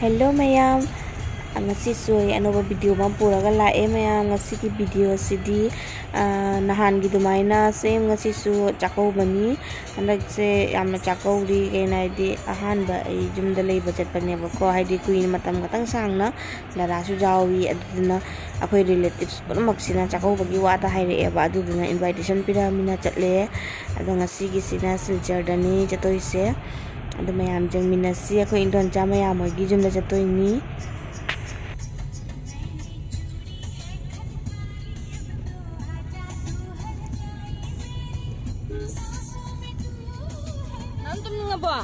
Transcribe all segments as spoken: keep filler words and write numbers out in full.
Hello ꯃꯌꯥꯝ, ꯉꯁꯤꯁꯨ ꯑꯩ ꯑꯅꯧꯕ video ꯑꯃ ꯄꯨꯔꯒ ꯂꯥꯛꯑꯦ ꯃꯌꯥꯝ꯫ ꯉꯁꯤꯒꯤ video ꯑꯁꯤꯗꯤ, ꯑ, ꯅꯍꯥꯟꯒꯤ ꯑꯗꯨꯃꯥꯏꯅ same ꯉꯁꯤꯁꯨ ꯆꯥꯛꯀꯧꯕꯅꯤ꯫ ꯍꯟꯗꯛꯁꯦ ꯌꯥꯝꯅ ꯆꯥꯛꯀꯧꯔꯤ, ꯀꯩꯅꯣ ꯍꯥꯏꯗꯤ ꯑꯍꯥꯟꯕ ꯑꯩ ꯌꯨꯝꯗ ꯂꯩꯕ ꯆꯠꯄꯅꯦꯕꯀꯣ, ꯍꯥꯏꯗꯤ ꯀꯨꯏꯅ ꯃꯇꯝ ꯈꯇꯪ ꯁꯥꯡꯅ ꯗꯗꯥꯁꯨ ꯌꯥꯎꯏ꯫ ꯑꯗꯨꯗꯨꯅ ꯑꯩꯈꯣꯏ relatives ꯄꯨꯝꯅꯃꯛꯁꯤꯅ ꯆꯥꯛꯀꯧꯕꯒꯤ ꯋꯥꯗ ꯍꯥꯏꯔꯛꯑꯦꯕ, ꯑꯗꯨꯗꯨꯅ invitation ꯄꯤꯔꯛꯑꯃꯤꯅ ꯆꯠꯂꯦ꯫ ꯑꯗꯣ ꯉꯁꯤꯒꯤꯁꯤꯅ ꯁꯤꯜꯆꯔꯗꯅꯤ ꯆꯠꯇꯣꯏꯁꯦ꯫ ꯑꯗꯣ ꯃꯌꯥꯝ ꯌꯦꯡꯃꯤꯟꯅꯁꯤ, ꯑꯩꯈꯣꯏ ꯏꯟꯗꯣꯟꯆꯥ ꯃꯌꯥꯝ ꯍꯣꯏꯒꯤ ꯌꯨꯝꯗ ꯆꯠꯇꯣꯏꯅꯤ꯫ ꯅꯪ ꯇꯨꯝꯅꯤꯡꯉꯕꯣ?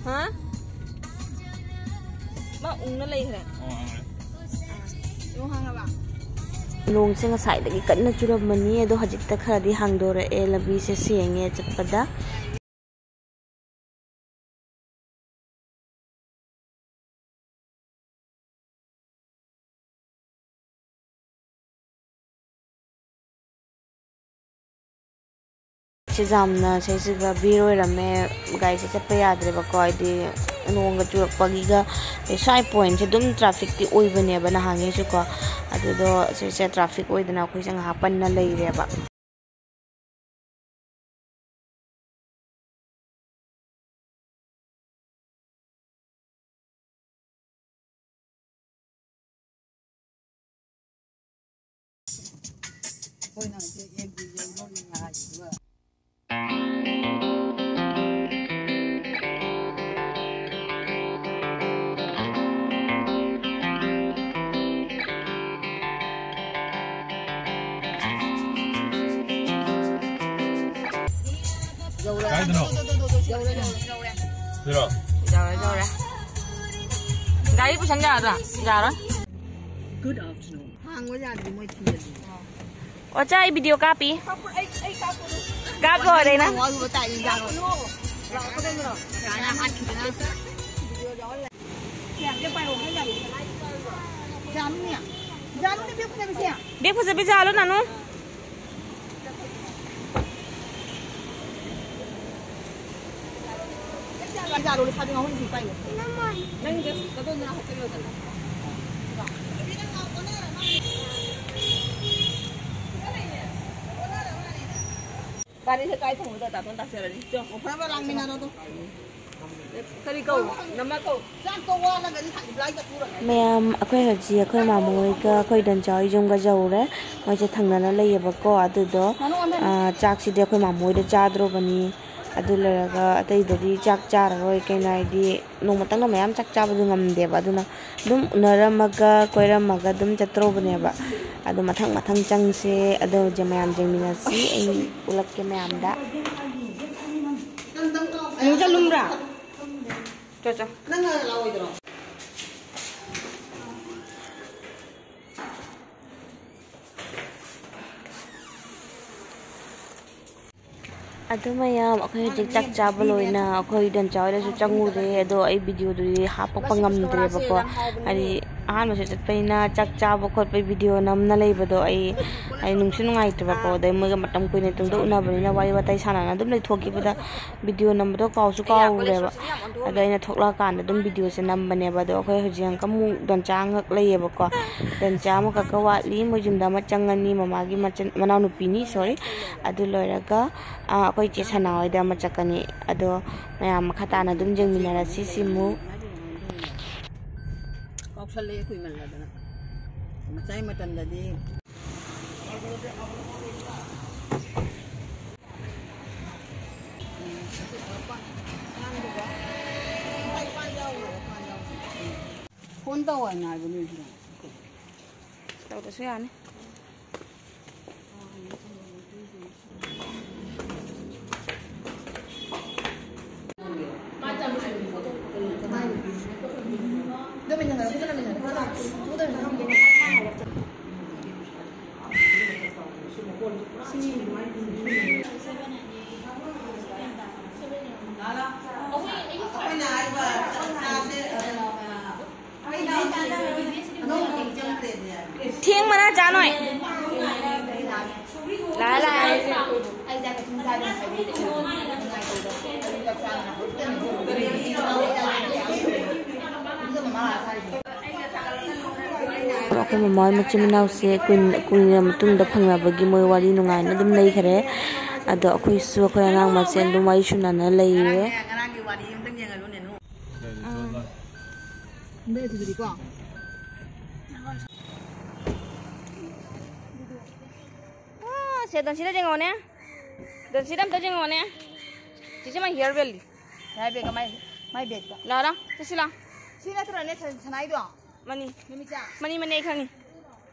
ꯍꯥ? ꯃꯥ ꯎꯪꯅ ꯂꯩꯈ꯭ꯔꯦ꯫ ꯅꯣꯡ ꯍꯥꯡꯉꯕ? ꯅꯣꯡꯁꯦ ꯉꯁꯥꯏꯗꯒꯤ ꯀꯟꯅ ꯆꯨꯔꯝꯕꯅꯤ, ꯑꯗꯣ ꯍꯧꯖꯤꯛꯇ ꯈꯔꯗꯤ ꯍꯥꯡꯗꯣꯔꯛꯑꯦ, ꯂꯝꯕꯤꯁꯦ ꯁꯦꯡꯉꯦ ꯆꯠꯄꯗ꯫ ꯁꯤꯖꯥꯝꯅ ꯁꯤꯁꯤꯒ ꯕꯤꯔ ꯑꯣꯏꯔꯝꯃꯦ꯫ ꯒꯥꯔꯤꯁꯦ ꯆꯠꯄ ꯌꯥꯗ꯭ꯔꯦꯕꯀꯣ, ꯍꯥꯏꯗꯤ ꯅꯣꯡꯒ ꯆꯨꯔꯛꯄꯒꯤꯒ꯫ ꯁ꯭ꯋꯥꯏ ꯄꯣꯏꯟꯠꯁꯦ ꯑꯗꯨꯝ ꯇ꯭ꯔꯥꯐꯤꯛꯇꯤ ꯑꯣꯏꯕꯅꯦꯕ ꯅꯍꯥꯟꯉꯩꯁꯨꯀꯣ, ꯑꯗꯨꯗꯣ ꯁꯤꯁꯦ ꯇ꯭ꯔꯥꯐꯤꯛ ꯑꯣꯏꯗꯅ ꯑꯩꯈꯣꯏꯁꯦ ꯉꯥꯏꯍꯥꯛ ꯄꯟꯅ ꯂꯩꯔꯦꯕ꯫ ꯀꯥꯏꯗꯅꯣ? ꯁꯤꯔꯣ? ꯌꯧꯔꯦ, ꯌꯧꯔꯦ꯫ ꯒꯥꯔꯤ ꯄꯨꯁꯟ ꯌꯥꯔꯗ꯭ꯔꯥ? ꯌꯥꯔꯣꯏ꯫ ꯍꯥꯡꯕ ꯌꯥꯗ꯭ꯔꯤ ꯃꯣꯏ ꯊꯤꯡꯖꯤꯜꯂꯤ꯫ ꯑꯣꯖꯥ, ꯑꯩ video ꯀꯥꯞꯄꯤ꯫ ꯀꯥꯞꯄꯣ, ꯑꯩ, ꯑꯩ ꯀꯥꯞꯄꯣ꯫ ꯀꯥꯞꯄꯣ, ꯔꯦꯅꯥ꯫ ꯋꯥ ꯂꯨꯕ ꯇꯥꯏ, ꯌꯥꯔꯣꯏ꯫ ꯂꯥꯛꯑꯣ, ꯀꯩꯗꯧꯔꯣ? ꯔꯦꯅꯥ ꯍꯥꯠꯈꯤꯗꯅ꯫ ꯌꯥꯝꯅ ꯄꯥꯏꯔꯣ, ꯍꯥꯏ ꯌꯥꯔꯣꯏ꯫ ꯖꯥꯅꯨꯅꯦ꯫ ꯖꯥꯅꯨꯅꯦ, ꯕꯦꯛ ꯐꯖꯕꯤꯁꯦ꯫ ꯕꯦꯛ ꯐꯖꯕꯤꯁꯦ ꯍꯥꯜꯂꯣ, ꯅꯥꯅꯨ꯫ ꯅꯪ ꯅꯗꯣꯝꯗꯅ ꯍꯥꯞꯆꯤꯜꯂꯣꯗꯅ꯫ ꯒꯥꯔꯤꯁꯦ ꯀꯥꯏ ꯊꯝꯃꯨꯗ ꯇꯥꯇꯣꯟ ꯇꯥꯛꯆꯔꯅꯤ꯫ ꯆꯣ꯫ ꯑꯣ, ꯐꯔꯦ ꯐꯔꯦ, ꯂꯥꯡꯃꯤꯟꯅꯔꯣ ꯑꯗꯣ꯫ ꯀꯔꯤ ꯀꯧ? ꯅꯃ ꯀꯧ꯫ ꯆꯥꯛꯇꯣ ꯋꯥꯠꯂꯒꯗꯤ ꯁꯥꯏꯗ ꯂꯥꯏ ꯆꯠꯊꯣꯔꯒ꯫ ꯃꯌꯥꯝ, ꯑꯩꯈꯣꯏ ꯍꯧꯖꯤꯛ ꯑꯩꯈꯣꯏ ꯃꯥꯃꯣ ꯍꯣꯏꯒ ꯑꯩꯈꯣꯏ ꯗꯣꯟꯆꯥ ꯍꯣꯏ ꯌꯨꯝꯒ ꯌꯧꯔꯦ꯫ ꯃꯣꯏꯁꯦ ꯊꯪꯅꯅ ꯂꯩꯌꯦꯕꯀꯣ꯫ ꯑꯗꯨꯗꯣ, ꯃꯥꯅꯨ ꯑꯣꯟꯊꯅꯤ꯫ ꯑꯥ, ꯆꯥꯛꯁꯤꯗꯤ ꯑꯩꯈꯣꯏ ꯃꯥꯃꯣ ꯍꯣꯏꯗ ꯆꯥꯗ꯭ꯔꯣꯕꯅꯤ꯫ ꯑꯗꯨ ꯂꯣꯏꯔꯒ ꯑꯇꯩꯗꯗꯤ ꯆꯥꯛ ꯆꯥꯔꯔꯣꯏ꯫ ꯀꯩꯅꯣ ꯍꯥꯏꯗꯤ, ꯅꯣꯡꯃꯇꯪꯒ ꯃꯌꯥꯝ ꯆꯥꯛ ꯆꯥꯕꯗꯨ ꯉꯝꯗꯦꯕ꯫ ꯑꯗꯨꯅ ꯑꯗꯨꯝ ꯎꯅꯔꯝꯃꯒ ꯀꯣꯏꯔꯝꯃꯒ ꯑꯗꯨꯝ ꯆꯠꯇ꯭ꯔꯣꯕꯅꯦꯕ꯫ ꯑꯗꯣ ꯃꯊꯪ ꯃꯊꯪ ꯆꯪꯁꯦ꯫ ꯑꯗꯣ ꯍꯧꯖꯤꯛ ꯃꯌꯥꯝ ꯌꯦꯡꯃꯤꯟꯅꯁꯤ꯫ ꯑꯩ ꯎꯠꯂꯛꯀꯦ ꯃꯌꯥꯝꯗ꯫ ꯑꯃꯨꯛ ꯆꯠꯂꯨꯝꯕ꯭ꯔꯥ? ꯆꯣ, ꯆꯣ꯫ ꯑꯗꯨ ꯃꯌꯥꯝ, ꯑꯩꯈꯣꯏ ꯍꯧꯖꯤꯛ ꯆꯥꯛ ꯆꯥꯕ ꯂꯣꯏꯅ ꯑꯩꯈꯣꯏ ꯗꯣꯟꯆꯥ ꯍꯣꯏꯗꯁꯨ ꯆꯪꯉꯨꯔꯦ꯫ ꯑꯗꯣ ꯑꯩ ꯚꯤꯗꯤꯑꯣꯗꯨꯗꯤ ꯍꯥꯞꯄꯛꯄ ꯉꯝꯗ꯭ꯔꯦꯕꯀꯣ꯫ ꯍꯥꯏꯗꯤ ꯑꯍꯥꯟꯕꯁꯨ ꯆꯠꯄꯅꯤꯅ ꯆꯥꯛ ꯆꯥꯕ ꯈꯣꯠꯄꯒꯤ ꯚꯤꯗꯤꯑꯣ ꯅꯝꯅ ꯂꯩꯕꯗꯣ ꯑꯩ, ꯑꯩ ꯅꯨꯡꯁꯨ ꯅꯨꯡꯉꯥꯏꯇ꯭ꯔꯕꯀꯣ꯫ ꯑꯗꯩ ꯃꯣꯏꯒ ꯃꯇꯝ ꯀꯨꯏꯅ ꯇꯨꯡꯗ ꯎꯅꯕꯅꯤꯅ ꯋꯥꯔꯤ ꯋꯥꯇꯥꯏ ꯁꯥꯟꯅꯅ ꯑꯗꯨꯝ ꯂꯩꯊꯣꯛꯈꯤꯕꯗ ꯚꯤꯗꯤꯑꯣ ꯅꯝꯕꯗꯣ ꯀꯥꯎꯁꯨ ꯀꯥꯎꯔꯦꯕ꯫ ꯑꯗꯣ ꯑꯩꯅ ꯊꯣꯛꯂꯛꯑꯀꯥꯟꯗ ꯑꯗꯨꯝ ꯚꯤꯗꯤꯑꯣꯁꯦ ꯅꯝꯕꯅꯦꯕ꯫ ꯑꯗꯣ ꯑꯩꯈꯣꯏ ꯍꯧꯖꯤꯛ ꯑꯃꯨꯛ ꯗꯣꯟꯆꯥ ꯉꯛ ꯂꯩꯌꯦꯕꯀꯣ꯫ ꯗꯣꯟꯆꯥ ꯑꯃꯈꯛꯀ ꯋꯥꯠꯂꯤ꯫ ꯃꯣꯏ ꯌꯨꯝꯗ ꯑꯃ ꯆꯪꯉꯅꯤ꯫ ꯃꯃꯥꯒꯤ ꯃꯆꯟ-, ꯃꯅꯥꯎꯅꯨꯄꯤꯅꯤ, ꯁꯣꯔꯤ꯫ ꯑꯗꯨ ꯂꯣꯏꯔꯒ, ꯑꯥ, ꯑꯩꯈꯣꯏ ꯆꯦ ꯁꯅꯥ ꯍꯣꯏꯗ ꯑꯃ ꯆꯠꯀꯅꯤ꯫ ꯑꯗꯣ ꯃꯌꯥꯝ ꯃꯈꯥ ꯇꯥꯅ ꯑꯗꯨꯝ ꯌꯦꯡꯃꯤꯟꯅꯔꯁꯤ ꯁꯤꯃꯨꯛ꯫ ꯀꯥꯎꯁꯜꯂꯛꯑꯦ ꯀꯨꯏꯃꯜꯂꯗꯅ꯫ ꯃꯆꯥꯏ ꯃꯇꯝꯗꯗꯤ ꯐꯣꯟ ꯇꯧ ꯍꯥꯏꯅ ꯍꯥꯏꯕ ꯅꯣꯏꯁꯤꯅ꯫ ꯇꯧꯗ꯭ꯔꯁꯨ ꯌꯥꯅꯤ꯫ ꯊꯦꯡꯕꯅ ꯆꯥ ꯅꯣꯏ꯫ ꯂꯥꯛꯑꯦ, ꯂꯥꯛꯑꯦ꯫ ꯑꯩꯈꯣꯏ ꯃꯃꯥ ꯍꯣꯏ ꯃꯆꯤꯟ ꯃꯅꯥꯎꯁꯦ ꯀꯨꯏꯅ, ꯀꯨꯏꯔꯕ ꯃꯇꯨꯡꯗ ꯐꯪꯅꯕꯒꯤ ꯃꯣꯏ ꯋꯥꯔꯤ ꯅꯨꯡꯉꯥꯏꯅ ꯑꯗꯨꯝ ꯂꯩꯈꯔꯦ꯫ ꯑꯗꯣ ꯑꯩꯈꯣꯏꯁꯨ ꯑꯩꯈꯣꯏ ꯑꯉꯥꯡ ꯃꯁꯦꯟ ꯑꯗꯨꯝ ꯋꯥꯔꯤ ꯁꯨꯅꯅ ꯂꯩꯔꯦ꯫ ꯉꯔꯥꯡꯒꯤ ꯋꯥꯔꯤ ꯑꯝꯇꯪ ꯌꯦꯡꯍꯜꯂꯨꯅꯦ, ꯅꯣ꯫ ꯑꯥ, ꯁꯦ, ꯗꯟꯁꯤꯗ ꯌꯦꯡꯉꯣꯅꯦ꯫ ꯗꯟꯁꯤꯗ ꯑꯝꯇ ꯌꯦꯡꯉꯣꯅꯦ꯫ ꯆꯤꯆꯦ, ꯃꯥꯏ ꯍꯤꯌꯔ ꯕꯦꯜꯗꯤ? ꯍꯤꯌꯔ ꯕꯦꯜꯒ ꯃꯥꯏ, ꯃꯥꯏ ꯕꯦꯜꯒ꯫ ꯂꯥꯛꯑꯣꯔꯥ? ꯆꯠꯁꯤ ꯂꯥꯛꯑꯣ꯫ ꯁꯤ ꯅꯠꯇ꯭ꯔꯅꯦ ꯁ-, ꯁꯅꯥꯏꯗꯣ? ꯃꯅꯤ꯫ ꯅꯨꯃꯤꯠꯆꯥ꯫ ꯃꯅꯤ, ꯃꯅꯤ, ꯑꯩ ꯈꯪꯉꯤ꯫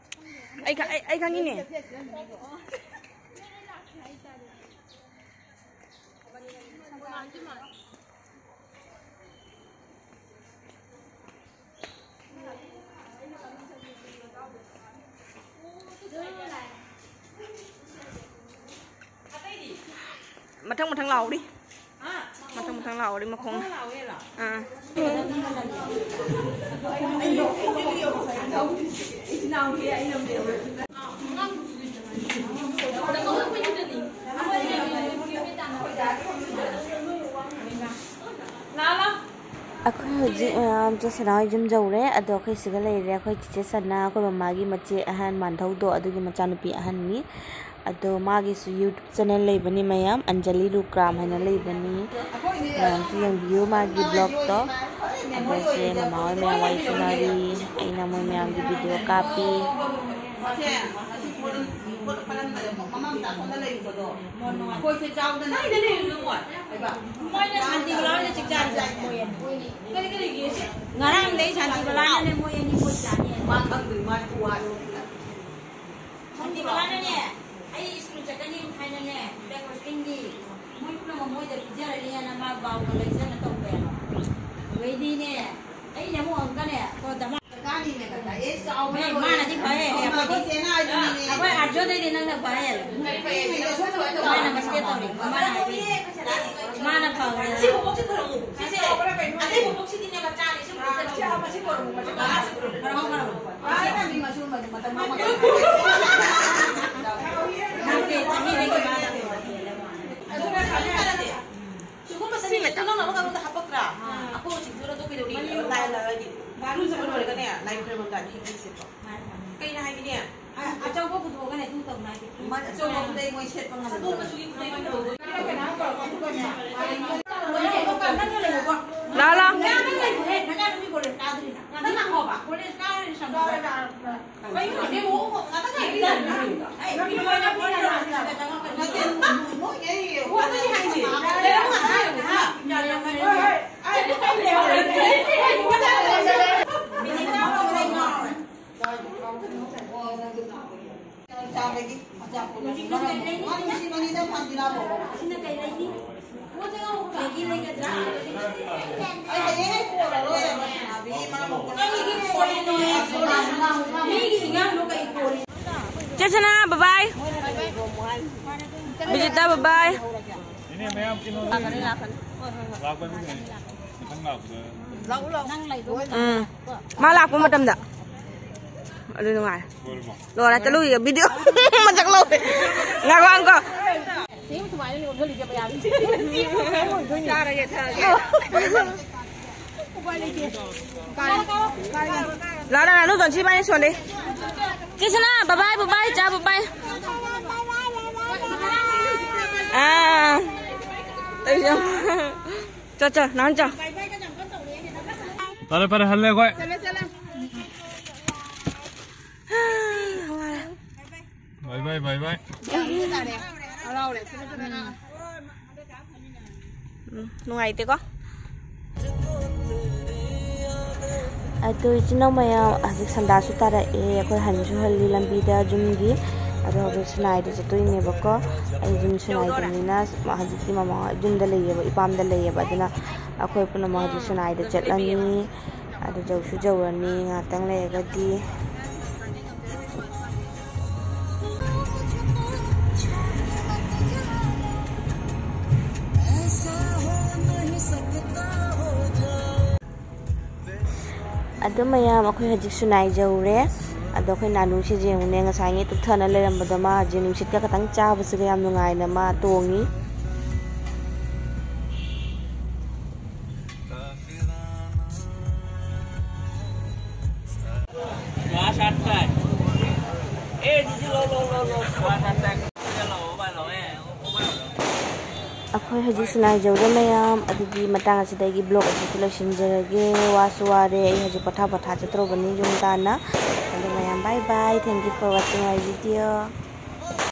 ꯑꯩ ꯈ-, ꯑꯩ, ꯑꯩ ꯈꯪꯉꯤꯅꯦ꯫ ꯃꯊꯪ ꯃꯊꯪ ꯂꯥꯎꯔꯤ꯫ ꯃꯊꯪ ꯃꯊꯪ ꯂꯥꯎꯔꯤ ꯃꯈꯣꯡ꯫ ꯑꯥ꯫ ꯑꯩꯈꯣꯏ ꯍꯧꯖꯤꯛ, ꯑ, ꯆꯦ ꯁꯅꯥ ꯍꯣꯏ ꯌꯨꯝ ꯌꯧꯔꯦ꯫ ꯑꯗꯣ ꯑꯩꯈꯣꯏ ꯁꯤꯗ ꯂꯩꯔꯦ꯫ ꯑꯩꯈꯣꯏ ꯆꯤꯆꯦ ꯁꯅꯥ, ꯑꯩꯈꯣꯏ ꯃꯃꯥꯒꯤ ꯃꯆꯦ ꯑꯍꯟ ꯃꯥꯟꯙꯧꯗꯣ, ꯑꯗꯨꯒꯤ ꯃꯆꯥꯅꯨꯄꯤ ꯑꯍꯟꯅꯤ꯫ ꯑꯗꯣ ꯃꯥꯒꯤꯁꯨ YouTube channel ꯂꯩꯕꯅꯤ ꯃꯌꯥꯝ, ꯑꯟꯖꯂꯤ ꯂꯨꯀ꯭ꯔꯥꯝ ꯍꯥꯏꯅ ꯂꯩꯕꯅꯤ꯫ ꯃꯌꯥꯝꯁꯨ ꯌꯦꯡꯕꯤꯌꯨ ꯃꯥꯒꯤ vlogꯇꯣ꯫ ꯑꯗꯣ ꯁꯦ ꯃꯃꯥ ꯍꯣꯏ ꯃꯌꯥꯝ ꯋꯥꯔꯤ ꯁꯥꯟꯅꯔꯤ, ꯑꯩꯅ ꯃꯣꯏ ꯃꯌꯥꯝꯒꯤ video ꯀꯥꯞꯄꯤ꯫ ꯃꯃꯥ ꯃꯆꯥ ꯁꯣꯝꯗ ꯂꯩꯔꯨꯕꯗꯣ꯫ ꯑꯩꯈꯣꯏꯁꯦ ꯆꯥꯎꯗꯅ ꯀꯥꯏꯗ ꯂꯩꯔꯤꯅꯣ ꯃꯣꯏ? ꯃꯣꯏꯅ ꯁꯥꯟꯇꯤ ꯕꯂꯥ ꯍꯣꯏꯗ ꯆꯥꯛ ꯆꯥꯔꯤꯁꯦ꯫ ꯀꯔꯤ ꯀꯔꯤꯒꯤ? ꯉꯔꯥꯡꯗꯩ ꯁꯥꯟꯇꯤ ꯕꯂꯥꯅꯅꯦ ꯃꯣꯏ ꯑꯅꯤ ꯀꯣꯏ ꯆꯥꯅꯤ ꯍꯥꯏ꯫ ꯃꯥ ꯈꯪꯗꯣꯏ ꯃꯥ ꯋꯥ꯫ ꯁꯥꯟꯇꯤ ꯕꯂꯥꯅꯅꯦ, ꯑꯩ ꯁ꯭ꯀꯨꯜ ꯆꯠꯀꯅꯤ ꯍꯥꯏꯅꯅꯦ, ꯕꯦꯛ ꯍꯣꯁꯇꯤꯡꯒꯤ ꯃꯣꯏ ꯄꯨꯝꯅꯃꯛ ꯃꯣꯏꯗ ꯄꯤꯖꯔꯅꯤꯅ ꯃꯥ ꯕꯥꯎꯒ ꯂꯩꯖꯅ ꯇꯧꯕ ꯌꯥꯏ꯫ ꯑꯗꯩꯗꯤꯅꯦ, ꯑꯩꯅ ꯑꯃꯨꯛ ꯑꯃꯨꯛꯀꯅꯦ, ꯀꯣ ꯗꯃꯥ-, ꯗꯔꯀꯥꯔꯅꯤꯅꯦ ꯀꯀꯥ꯫ ꯑꯦ, ꯆꯥꯎꯕꯅ ꯃꯦ, ꯂꯣꯏꯔꯦ꯫ ꯃꯥꯅꯗꯤ ꯐꯩꯌꯦ, ꯑꯩꯈꯣꯏꯗꯤ꯫ ꯑꯩꯈꯣꯏ ꯆꯦꯅ ꯍꯥꯏꯗꯨꯅꯤꯅꯦ꯫ ꯑꯩꯈꯣꯏ ꯑꯥꯔꯖꯣꯗꯩꯗꯤ ꯅꯪꯅ ꯐꯩꯌꯦ꯫ ꯀꯔꯤ ꯐꯩꯌꯦ? ꯃꯥꯅ ꯃꯁꯇꯦ ꯇꯧꯔꯤ, ꯃꯥꯅ ꯍꯥꯏꯗꯤ꯫ ꯃꯥꯅ ꯐꯕꯅꯦ꯫ ꯁꯤ ꯕꯣꯛꯁꯦ ꯄꯨꯔꯛꯎ꯫ ꯁꯤꯁꯦ꯫ ꯑꯇꯩ ꯕꯣꯛꯁꯤꯗꯤꯅꯦ ꯃꯆꯥꯅꯦ꯫ ꯁꯤ ꯕꯣꯛꯁꯦ ꯄꯨꯔꯛꯎ꯫ ꯄꯨꯔꯛꯑꯣ, ꯄꯨꯔꯛꯑꯣ꯫ ꯅꯪꯗꯤ ꯆꯍꯤꯗꯒꯤ ꯃꯥꯅ ꯍꯦꯜꯂꯦ꯫ ꯁꯤꯒꯨꯝꯕ ꯁꯤ ꯅꯪꯅ ꯑꯃꯒ ꯑꯃꯒ ꯍꯥꯄꯛꯇ꯭ꯔꯥ? ꯑꯥ꯫ ꯑꯩꯈꯣꯏ ꯍꯧꯖꯤꯛ ꯊꯣꯛꯂꯛꯑꯣ ꯀꯩꯗꯧꯔꯤ? ꯃꯅꯤꯡ ꯂꯥꯏ ꯂꯥꯏ ꯂꯥꯏ꯫ ꯑꯗꯨ ꯆꯠꯄ ꯂꯣꯏꯔꯒꯅꯦ, ꯂꯥꯏ ꯈꯨꯔꯨꯝꯕꯝꯗ ꯑꯅꯤ ꯍꯦꯛ ꯍꯦꯛ ꯁꯦꯠꯄ꯫ ꯀꯩꯅ ꯍꯥꯏꯒꯦꯅꯦ? ꯑꯆꯧꯕ ꯄꯨꯊꯣꯛꯑꯒꯅꯦ ꯑꯗꯨ ꯇꯧꯅꯤ ꯍꯥꯏꯗꯤ꯫ ꯑꯆꯧꯕ ꯈꯨꯗꯩ ꯃꯣꯏ ꯁꯦꯠꯄ ꯉꯝꯗꯕ꯫ ꯁꯒꯣꯜ ꯃꯆꯨꯒꯤ ꯈꯨꯗꯩ ꯑꯣꯏꯅ ꯇꯧꯗꯣꯏꯅꯤ꯫ ꯂꯥꯛꯑꯣ, ꯂꯥꯛꯑꯣ꯫ ꯉꯥꯛꯇꯪ ꯂꯥꯛꯑꯣꯕ꯫ ꯀꯣꯂꯦꯖ ꯀꯥꯔꯗꯤ ꯁꯪꯉꯔꯣꯏ꯫ ꯆꯦ ꯁꯅꯥ, bye bye꯫ ꯕꯤꯖꯤꯇꯥ, bye bye꯫ ꯏꯅꯦ, ꯃꯌꯥꯝ ꯀꯩꯅꯣ ꯂꯥꯛꯀꯅꯤ, ꯂꯥꯛꯀꯅꯤ꯫ ꯂꯥꯛꯄ ꯅꯨꯃꯤꯠ ꯈꯤꯇꯪ ꯂꯥꯛꯄꯗ꯫ ꯎꯝ꯫ ꯃꯥ ꯂꯥꯛꯄ ꯃꯇꯝꯗ꯫ ꯑꯗꯨ ꯅꯨꯡꯉꯥꯏ꯫ ꯂꯣꯏꯔꯕꯣ? ꯂꯣꯏꯔꯦ, ꯆꯠꯂꯨꯈꯤꯒꯦ꯫ ꯚꯤꯗꯤꯑꯣ ꯃꯁꯛ ꯂꯧꯔꯦ꯫ ꯉꯥꯏꯈꯣ, ꯉꯥꯏꯈꯣ꯫ ꯆꯥꯔꯒꯦ, ꯊꯛꯑꯒꯦ꯫ ꯂꯥꯛꯑꯣ, ꯂꯥꯛꯑꯣ, ꯂꯥꯛꯑꯣ, ꯁꯤ ꯏꯕꯥꯅꯤ ꯁꯣꯟꯗꯩ꯫ Krishna, bye bye, bye bye, ꯆꯥ, bye bye꯫ ꯑꯥ꯫ ꯆꯣ, ꯆꯣ, ꯅꯥꯟ ꯆꯣ꯫ ꯐꯔꯦ, ꯐꯔꯦ, ꯍꯜꯂꯦ ꯑꯩꯈꯣꯏ꯫ Bye bye, bye bye꯫ ꯎꯝ, ꯅꯨꯡꯉꯥꯏꯇꯦꯀꯣ꯫ ꯑꯗꯣ ꯏꯆꯤꯟ ꯏꯅꯥꯎ ꯃꯌꯥꯝ, ꯍꯧꯖꯤꯛ ꯁꯟꯗꯥꯁꯨ ꯇꯥꯔꯛꯑꯦ, ꯑꯩꯈꯣꯏ ꯍꯟꯁꯨ ꯍꯜꯂꯤ ꯂꯝꯕꯤꯗ ꯌꯨꯝꯒꯤ꯫ ꯑꯗꯣ ꯍꯧꯖꯤꯛ ꯁꯤꯅꯥꯏꯗ ꯆꯠꯇꯣꯏꯅꯦꯕꯀꯣ꯫ ꯑꯩ ꯌꯨꯝ ꯁꯤꯅꯥꯏꯗꯅꯤꯅ ꯍꯧꯖꯤꯛꯇꯤ ꯃꯃꯥ ꯌꯨꯝꯗ ꯂꯩꯌꯦꯕ, ꯏꯄꯥꯝꯗ ꯂꯩꯌꯦꯕ꯫ ꯑꯗꯨꯅ ꯑꯩꯈꯣꯏ ꯄꯨꯝꯅꯃꯛ ꯍꯧꯖꯤꯛ ꯁꯤꯅꯥꯏꯗ ꯆꯠꯂꯅꯤ꯫ ꯑꯗꯨ ꯌꯧꯁꯨ ꯌꯧꯔꯅꯤ ꯉꯥꯛꯇꯪ ꯂꯩꯔꯒꯗꯤ꯫ ꯑꯗꯨ ꯃꯌꯥꯝ, ꯑꯩꯈꯣꯏ ꯍꯧꯖꯤꯛ ꯁꯤꯅꯥꯏ ꯌꯧꯔꯦ꯫ ꯑꯗꯣ ꯑꯩꯈꯣꯏ ꯅꯥꯅꯨꯁꯤ ꯌꯦꯡꯉꯨꯅꯦ, ꯉꯁꯥꯏꯉꯩ ꯇꯨꯞꯊꯅ ꯂꯩꯔꯝꯕꯗꯣ ꯃꯥ ꯍꯧꯖꯤꯛ ꯅꯨꯡꯁꯤꯠꯀ ꯈꯇꯪ ꯆꯥꯕꯁꯤꯒ ꯌꯥꯝ ꯅꯨꯡꯉꯥꯏꯅ ꯃꯥ ꯇꯣꯡꯉꯤ꯫ ꯑꯩꯈꯣꯏ ꯍꯧꯖꯤꯛ ꯁꯤꯅꯥꯏ ꯌꯧꯔꯦ ꯃꯌꯥꯝ꯫ ꯑꯗꯨꯗꯤ ꯃꯇꯥꯡ ꯑꯁꯤꯗ ꯑꯩꯒꯤ vlog ꯑꯁꯤꯁꯨ ꯂꯣꯏꯁꯤꯟꯖꯔꯒꯦ꯫ ꯋꯥꯁꯨ ꯋꯥꯔꯦ꯫ ꯑꯩ ꯍꯧꯖꯤꯛ ꯄꯣꯊꯥ ꯄꯣꯊꯥ ꯆꯠꯇ꯭ꯔꯨꯕꯅꯤ ꯌꯨꯝ ꯇꯥꯟꯅ꯫ ꯑꯗꯨ ꯃꯌꯥꯝ, bye bye, thank you for watching my video꯫